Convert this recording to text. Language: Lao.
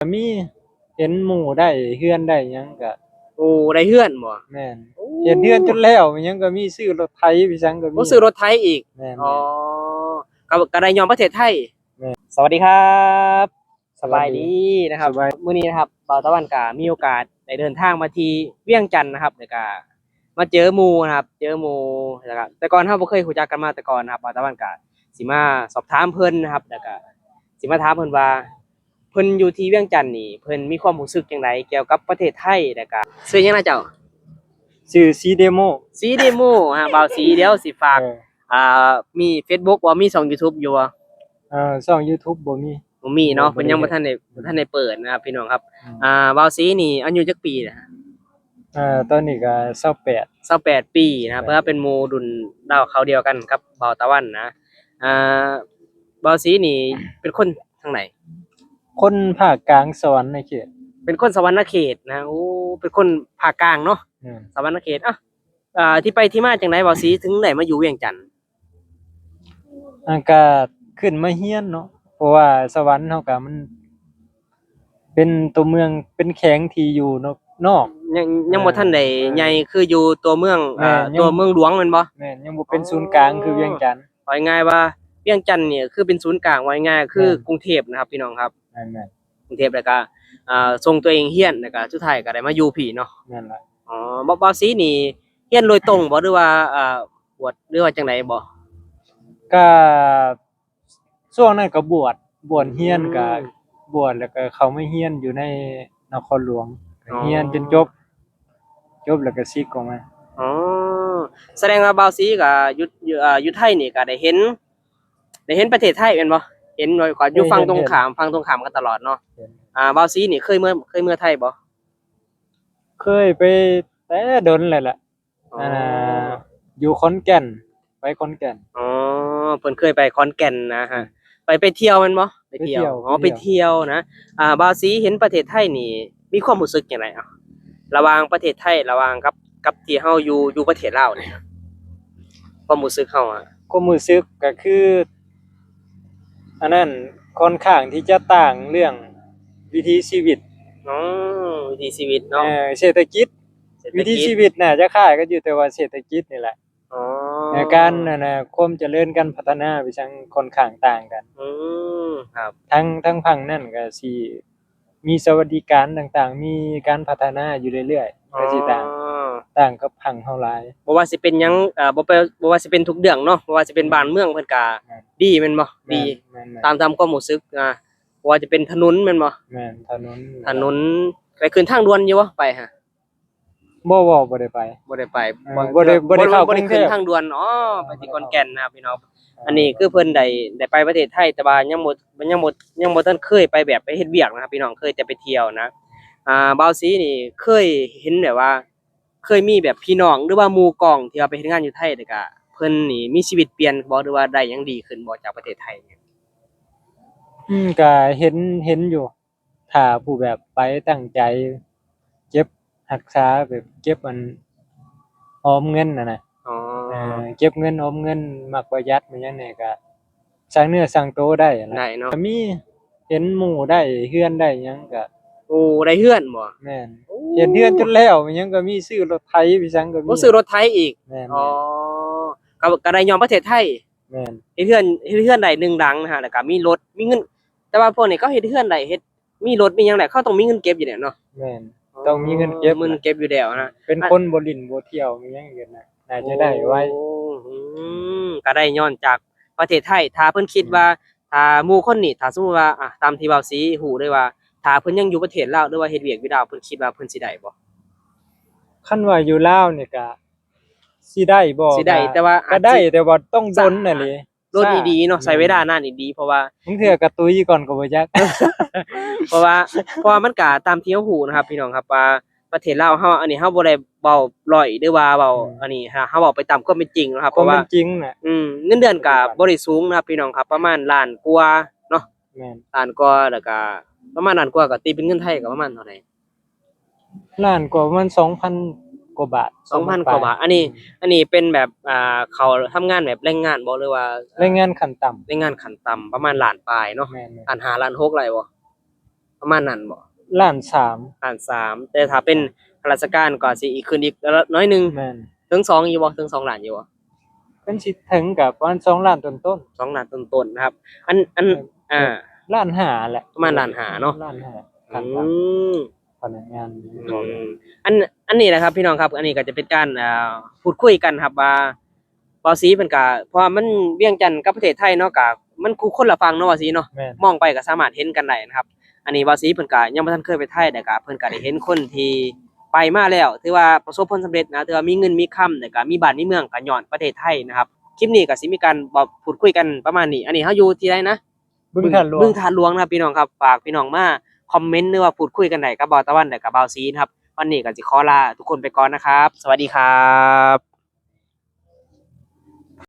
ກໍມີ ເຫັນໝູ່ໄດ້ເຮືອນໄດ້ຫຍັງກໍ ໂອ້ ໄດ້ເຮືອນບໍ່? ແມ່ນ ໂອ້ ເຮັດເຮືອນຈົນແລ້ວ ຫຍັງກໍມີ ຊື້ລົດໄຖໄປຫຍັງກໍມີ ໂອ້ ຊື້ລົດໄຖອີກ ແມ່ນໆ ອໍ ກໍ ກໍໄດ້ຍ້ອນປະເທດໄທ ແມ່ນ ສະຫວັດດີຄັບ ສະບາຍດີນະຄັບ ສະບາຍ ມື້ນີ້ນະຄັບ ບ່າວຕາວັນກະມີໂອກາດໄດ້ເດີນທາງມາທີ່ວຽງຈັນນະຄັບ ແລ້ວກະມາເຈີໝູ່ນະຄັບ ເຈີໝູ່ ແລ້ວກະ ແຕ່ກ່ອນເຮົາບໍ່ເຄີຍຮູ້ຈັກກັນມາແຕ່ກ່ອນນະຄັບ ບ່າວຕາວັນກະຊິມາສອບຖາມເພິ່ນນະຄັບ ແລ້ວກະຊິມາຖາມເພິ່ນວ່າ ເພິ່ນຢູ່ທີ່ວຽງຈັນນີ້ ເພິ່ນມີຄວາມຮູ້ສຶກຈັ່ງໃດກ່ຽວກັບປະເທດໄທ ແລ້ວກະ ຊື່ຫຍັງນະເຈົ້າ? ຊື່ສີເດໂມ ສີເດໂມ ອ່າ ບ່າວສີ ດຽວຊິຝາກ ເອີ ອ່າ ມີເຟສບຸກບໍ່? ມີຊ່ອງຢູທູບຢູ່ບໍ່? ເອີ ຊ່ອງຢູທູບບໍ່ມີ ບໍ່ມີເນາະ ບໍ່ ເພິ່ນຍັງບໍ່ທັນໄດ້ ບໍ່ທັນໄດ້ເປີດນະຄັບ ພີ່ນ້ອງຄັບ ອືມ ອ່າ ບ່າວສີນີ້ອາຍຸຈັກປີລະ? ເອີ ຕອນນີ້ກໍຊາວແປດ ຊາວແປດປີນະຄັບ ເອີ ເພາະວ່າເປັນໝູ່ລຸ້ນລາວຄາວດຽວກັນກັບບ່າວຕາວັນນະ ອ່າ ບ່າວສີນີ້ເປັນຄົນທາງໃດ? ຄົນພາກກາງ ສະຫວັນນະເຂດ ເປັນຄົນສະຫວັນນະເຂດນະ ໂອ້ ເປັນຄົນພາກກາງເນາະ ແມ່ນ ສະຫວັນນະເຂດ ເອົ້າ ອ່າ ທີ່ໄປທີ່ມາຈັ່ງໃດ ບ່າວສີເຖິງໄດ້ມາຢູ່ວຽງຈັນ? ອ່າ ກະຂຶ້ນມາຮຽນເນາະ ເພາະວ່າສະຫວັນເຮົາກະມັນເປັນຕົວເມືອງ ເປັນແຂວງທີ່ຢູ່ນອກ ນອກ ຍັງ ຍັງບໍ່ ເອີ ທັນໄດ້ ເອີ ໃຫຍ່ຄືຢູ່ຕົວເມືອງ ແມ່ນ ອ່າ ຍັງ ຕົວເມືອງຫຼວງແມ່ນບໍ່? ແມ່ນ ຍັງບໍ່ເປັນສູນກາງຄືວຽງຈັນ ອໍ ເວົ້າງ່າຍໆວ່າວຽງຈັນນີ້ຄືເປັນສູນກາງ ເວົ້າງ່າຍໆຄື ແມ່ນ ກຸງເທບນະຄັບ ພີ່ນ້ອງຄັບ ແມ່ນໆ ກຸງເທບ ແລ້ວກະ ອ່າ ສົ່ງຕົວເອງຮຽນ ແລ້ວກະສຸດທ້າຍກະໄດ້ມາຢູ່ພີ້ເນາະ ແມ່ນລະ ອໍ ບ່າວ ບ່າວສີນີ້ຮຽນໂດຍຕົງບໍ່ ຫຼືວ່າ ອ່າ ບວດ ຫຼືວ່າຈັ່ງໃດບໍ່? ກະຊ່ວງນັ້ນກະບວດ ບວດຮຽນ ອືມ ກະບວດ ແລ້ວກະເຂົ້າມາຮຽນຢູ່ໃນນະຄອນຫຼວງ ອໍ ຮຽນຈົນຈົບ ຈົບແລ້ວກະສິກອອກມາ ອໍ ສະແດງວ່າບ່າວສີກະຢູ່ ຢູ່ ອ່າ ຢູ່ໄທນີ້ກະໄດ້ເຫັນ ໄດ້ເຫັນປະເທດໄທແມ່ນບໍ່? ເຫັນ ກະຢູ່ຝັ່ງ ເຫັນ ຕົງຂ້າມ ເຫັນ ຝັ່ງຕົງຂ້າມກັນຕະຫຼອດເນາະ ເຫັນ ອ່າ ບ່າວສີນີ້ເຄີຍເມືອ ເຄີຍເມືອໄທບໍ່? ເຄີຍໄປແຕ່ດົນແລ້ວລະ ອໍ ອ່າ ຢູ່ຂອນແກ່ນ ໄປຂອນແກ່ນ ອໍ ເພິ່ນເຄີຍໄປຂອນແກ່ນນະຮະ ອືມ ໄປ ໄປທ່ຽວແມ່ນບໍ່? ໄປທ່ຽວ ໄປທ່ຽວ ອໍ ໄປທ່ຽວ ໄປທ່ຽວນະ ອ່າ ບ່າວສີເຫັນປະເທດໄທນີ້ມີຄວາມຮູ້ສຶກຈັ່ງໃດ? ເອົ້າ ລະຫວ່າງປະເທດໄທ ລະຫວ່າງກັບ ກັບທີ່ເຮົາຢູ່ ຢູ່ປະເທດລາວນີ້ ຄວາມຮູ້ສຶກເຮົາອະ ຄວາມຮູ້ສຶກກະຄື ອັນນັ້ນ ຂ້ອນຂ້າງທີ່ຈະຕ່າງເລື່ອງວິຖີຊີວິດ ອໍ ວິຖີຊີວິດເນາະ ເອີ ເສດຖະກິດ ເສດຖະກິດ ວິຖີຊີວິດໜ້າຈະຄ້າຍກັນຢູ່ ແຕ່ວ່າເສດຖະກິດນີ້ແຫຼະ ອໍ ໃນການ ອັນນ່າ ຄວາມຈະເລີນ ການພັດທະນາໄປສັງ ຂ້ອນຂ້າງຕ່າງກັນ ອືມ ຄັບ ທັງ ທັງຝັ່ງນັ້ນກະຊິມີສະຫວັດດີການຕ່າງໆ ມີການພັດທະນາຢູ່ເລື້ອຍໆ ອໍ ກະຊິຕ່າງ ຕ່າງກັບຝັ່ງເຮົາຫຼາຍ ບໍ່ວ່າຊິເປັນຫຍັງ ເອີ ບໍ່ ບໍ່ວ່າຊິເປັນທຸກເລື່ອງເນາະ ບໍ່ວ່າຊິເປັນ ອືມ ບ້ານເມືອງເພິ່ນກະ ແມ່ນ ດີແມ່ນບໍ່? ແມ່ນ ດີ ແມ່ນໆ ຕາມ ຕາມຄວາມຮູ້ສຶກ ອ່າ ບໍ່ວ່າຈະເປັນຖະໜົນແມ່ນບໍ່? ແມ່ນ ຖະໜົນ ຖະໜົນ ໄປຂຶ້ນທາງດ່ວນຢູ່ບໍ່? ໄປຫາ ບໍ່ ບໍ່ ບໍ່ໄດ້ໄປ ບໍ່ໄດ້ໄປ ເອີ ບໍ່ ບໍ່ໄດ້ ບໍ່ໄດ້ ບໍ່ໄດ້ ບໍ່ໄດ້ຂຶ້ນທາງດ່ວນ ອໍ ໄປທີ່ຂອນແກ່ນນະ ພີ່ນ້ອງ ເອີ ອັນນີ້ຄືເພິ່ນໄດ້ ໄດ້ໄປປະເທດໄທ ແຕ່ວ່າຍັງບໍ່ ຍັງບໍ່ ຍັງບໍ່ທັນເຄີຍໄປແບບໄປເຮັດວຽກນະ ພີ່ນ້ອງ ເຄີຍແຕ່ໄປທ່ຽວນະ ອ່າ ບ່າວສີນີ້ເຄີຍເຫັນແບບວ່າ ເຄີຍມີແບບພີ່ນ້ອງ ຫຼືວ່າໝູ່ກອງທີ່ວ່າໄປເຮັດງານຢູ່ໄທ ແລ້ວກະເພິ່ນນີ້ມີຊີວິດປ່ຽນບໍ່ ຫຼືວ່າໄດ້ຫຍັງດີຂຶ້ນບໍ່ຈາກປະເທດໄທ? ອືມ ກະເຫັນ ເຫັນຢູ່ ຖ້າຜູ້ແບບໄປຕັ້ງໃຈເກັບຮັກສາ ແບບເກັບອັນ ອອມເງິນຫັ້ນນະ ອໍ ເອີ ເກັບເງິນອອມເງິນ ມັກປະຢັດ ມັກຫຍັງແດ່ ກະສ້າງເນື້ອສ້າງໂຕໄດ້ຫັ້ນລະ ໄດ້ເນາະ ກະມີ ເຫັນໝູ່ໄດ້ເຮືອນໄດ້ຫຍັງກະ ໂອ້ ໄດ້ເຮືອນບໍ່? ແມ່ນ ໂອ້ ເຮັດເຮືອນຈົນແລ້ວ ຫຍັງກໍມີ ຊື້ລົດໄຖໄປຫຍັງກໍມີ ໂອ້ ຊື້ລົດໄຖອີກ ແມ່ນໆ ອໍ ກໍ ກໍໄດ້ຍ້ອນປະເທດໄທ ແມ່ນ ເຮັດເຮືອນ ເຮັດເຮືອນໄດ້ໜຶ່ງຫຼັງນະ ແລ້ວກໍມີລົດ ມີເງິນ ແຕ່ວ່າພວກນີ້ເຂົາເຮັດເຮືອນໄດ້ ເຮັດ ມີລົດມີຫຍັງໄດ້ ເຂົາຕ້ອງມີເງິນເກັບຢູ່ແລ້ວເນາະ ແມ່ນ ຕ້ອງມີເງິນເກັບ ເງິນເກັບຢູ່ແລ້ວນະ ເປັນຄົນບໍ່ຫຼິ້ນບໍ່ທ່ຽວມີຫຍັງເຮັດນະ ໜ້າຈະໄດ້ໄວ ໂອ້ ອືມ ກໍໄດ້ຍ້ອນຈາກປະເທດໄທ ຖ້າເພິ່ນຄິດວ່າ ອືມ ຖ້າໝູ່ຄົນນີ້ ຖ້າສົມມຸດວ່າ ອ່າ ຕາມທີ່ບ່າວສີຮູ້ເລີຍວ່າ ຖ້າເພິ່ນຍັງຢູ່ປະເທດລາວ ຫຼືວ່າເຮັດວຽກຢູ່ລາວ ເພິ່ນຄິດວ່າເພິ່ນຊິໄດ້ບໍ່? ຄັນວ່າຢູ່ລາວນີ້ກະຊິໄດ້ບໍ່ ຊິໄດ້ ກະ ແຕ່ວ່າ ກະໄດ້ ອາດຊິ ແຕ່ວ່າຕ້ອງດົນຫັ້ນເດ ດົນອີ່ຫຼີເນາະ ອືມ ໃຊ້ເວລານານອີ່ຫຼີ ເພາະວ່າ ບາງເທື່ອກະຕຸຍກ່ອນກໍບໍ່ຈັກ ເພາະວ່າ ເພາະວ່າມັນກະຕາມທີ່ເຮົາຮູ້ນະຄັບ ພີ່ນ້ອງຄັບ ວ່າປະເທດລາວເຮົາ ອັນນີ້ເຮົາບໍ່ໄດ້ເວົ້າຫຼອຍ ຫຼືວ່າເວົ້າ ອືມ ອັນນີ້ ເຮົາ ເຮົາເວົ້າໄປຕາມຄວາມເປັນຈິງນະຄັບ ເພາະວ່າ ຄວາມເປັນຈິງນະ ອືມ ເງິນເດືອນກະບໍ່ໄດ້ສູງນະຄັບ ພີ່ນ້ອງຄັບ ປະມານລ້ານກວ່າເນາະ ແມ່ນ ລ້ານກວ່າ ແລ້ວກະປະມານລ້ານກວ່າ ກະຕີເປັນເງິນໄທກະປະມານເທົ່າໃດ? ລ້ານກວ່າ ປະມານສອງພັນກວ່າບາດ ສອງພັນກວ່າບາດ ສອງພັນປາຍ ອັນນີ້ ອືມ ອັນນີ້ເປັນແບບ ອ່າ ເຂົາທຳງານແບບແຮງງານບໍ່ ຫຼືວ່າ ແຮງງານຂັ້ນຕ່ຳ ແຮງງານຂັ້ນຕ່ຳ ປະມານລ້ານປາຍເນາະ ແມ່ນໆ ລ້ານຫ້າ ລ້ານຫົກໄດ້ບໍ່? ປະມານນັ້ນບໍ່? ລ້ານສາມ ລ້ານສາມ ແຕ່ຖ້າເປັນຂ້າລາຊະການກໍຊິອີກຂຶ້ນອີກໜ້ອຍໜຶ່ງ. ແມ່ນ. ເຖິງສອງຢູ່ບໍ່? ເຖິງສອງລ້ານຢູ່ບໍ່? ເພິ່ນຊິເຖິງກໍປະມານສອງລ້ານຕົ້ນໆ ສອງລ້ານຕົ້ນໆນະຄັບ. ອັນ ອັນ ເອີ ອ່າ ລ້ານຫ້າແຫຼະ ປະມານລ້ານຫ້າເນາະ. ລ້ານຫ້າ ອືມ ພະນັກງານ. ອືມ ອັນ ອັນນີ້ນະຄັບ ພີ່ນ້ອງຄັບ ອັນນີ້ກໍຈະເປັນການ ອ່າ ພູດຄຸຍກັນຄັບວ່າ ບ່າວສີເພິ່ນກະ ເພາະວ່າມັນ ວຽງຈັນກັບປະເທດໄທເນາະ ກະມັນ ຄົນລະຝັ່ງເນາະ ບ່າວສີເນາະ. ແມ່ນ. ມອງໄປກໍສາມາດເຫັນກັນໄດ້ນະຄັບ. ອັນນີ້ບ່າວສີເພິ່ນກະຍັງບໍ່ທັນເຄີຍໄປໄທ ແຕ່ກະເພິ່ນກະໄດ້ເຫັນຄົນທີ່ໄປມາແລ້ວ ຖືວ່າປະສົບຜົນສຳເລັດນະ ຖືວ່າມີເງິນມີຄຳ ແລ້ວກະມີບ້ານມີເມືອງ ກະຍ້ອນປະເທດໄທນະຄັບ. ຄລິບນີ້ກະຊິມີການເວົ້າ ພູດຄຸຍກັນປະມານນີ້. ອັນນີ້ເຮົາຢູ່ທີ່ໃດນະ? ບຶງທາດຫຼວງ. ບຶງທາດຫຼວງນະຄັບ ພີ່ນ້ອງຄັບ. ຝາກພີ່ນ້ອງມາຄອມເມັນ ຫຼືວ່າພູດຄຸຍກັນໄດ້ກັບບ່າວຕາວັນ ແລະກະບ່າວສີນະຄັບ. ວັນນີ້ກໍຊິຂໍລາທຸກຄົນໄປກ່ອນນະຄັບ. ສະຫວັດດີຄັບ.